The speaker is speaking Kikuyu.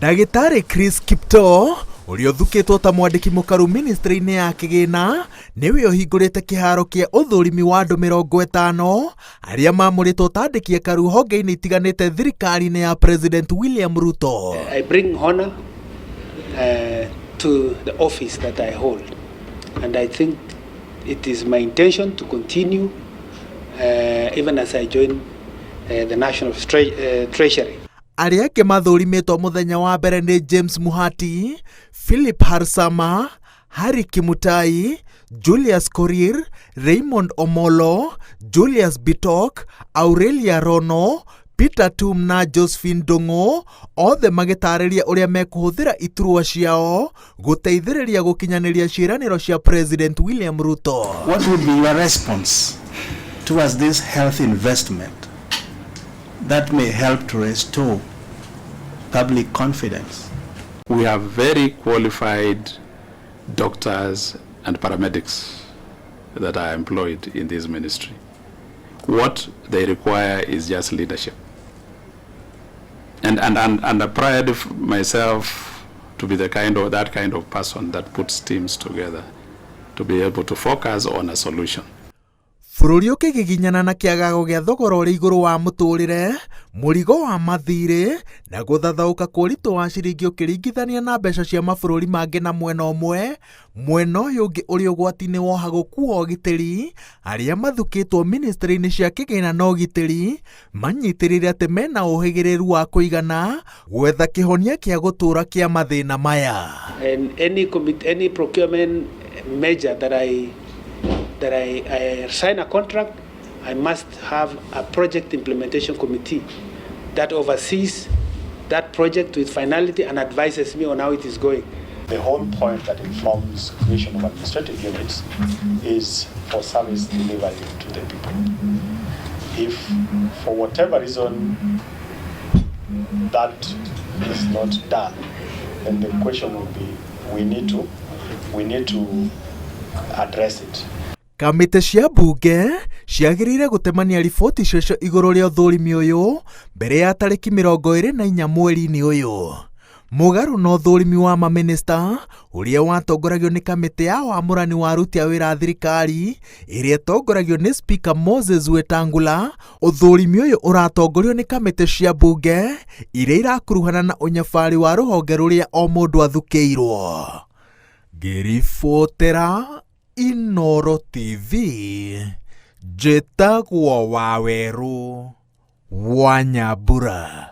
Ndagĩtarĩ Chris Kiptoo ũrĩa ũthukĩtwo ta mwandĩki mũkaru ministry-inĩ ya kĩgĩna nĩwe ũhingũrĩte kĩharo kĩa ũthũrimi wa andũ 50 arĩa mamũrĩtwo ta andĩki akaru honge-inĩ itiganĩte thirikari-inĩ ya President William Ruto. I bring honor to the office that I hold and I think it is my intention to continue even as I join the National Treasury. Arĩa angĩ mathũrimĩtwo mũthenya wa mbere nĩ James Muhati, Philip Harsama, Harry Kimutai, Julius Korir, Raymond Omolo, Julius Bitok, Aurelia Rono, Peter Tum na Josephine Ndung'u, othe magĩtarĩria ũrĩa mekũhũthĩra iturwa ciao gũteithĩrĩria gũkinyanĩria ciĩranĩro cia President William Ruto. What would be your response towards this health investment that may help to restore public confidence? We have very qualified doctors and paramedics that are employed in this ministry. What they require is just leadership. And I pride myself to be that kind of person that puts teams together to be able to focus on a solution. Bũrũri ũkĩgiginyana na kĩagago gĩa thogora ũrĩ igũrũ wa mũtũrĩre, mũrigo wa mathirĩ na gũthathaũka kwa ũritũ wa ciringi ũkĩringithania na mbeca cia mabũrũri mangĩ na mwena ũmwe, mwena ũyũ ũngĩ ũrĩ ũgwati-inĩ wa ũhagũku wa ũgitĩri, arĩa mathukĩtwo ministry-inĩ cia kĩgĩna na ũgitĩri manyitĩrĩire atĩ mena ũhĩgĩrĩru wa kũigana gwetha kĩhonia kĩa gũtũũra kĩa mathĩna maya. And any procurement measure that I sign a contract, I must have a project implementation committee that oversees that project with finality and advises me on how it is going. The whole point that informs creation of administrative units is for service delivery to the people. If for whatever reason that is not done, then the question would be we need to address it. Kamĩtĩ cia mbunge ciagĩrĩire gũtemania riboti ciacio igũrũ rĩa ũthũrimi ũyũ mbere ya tarĩki 24 mweri-inĩ ũyũ. Mũgarũ na ũthũrimi wa mamĩnĩsta ũrĩa watongoragio nĩ kamĩtĩ ya wamũrani wa aruti a wĩra a thirikari ĩrĩa ĩtongoragio nĩ Speaker Moses Wetangula, ũthũrimi ũyũ ũratongorio nĩ kamĩtĩ cia mbunge iria irakuruhana na ũnyabari wa rũhonge rũrĩa o mũndũ athukĩirwo. Ngĩribotera Inoro TV, njĩtagwo Wawerũ wa Nyambura.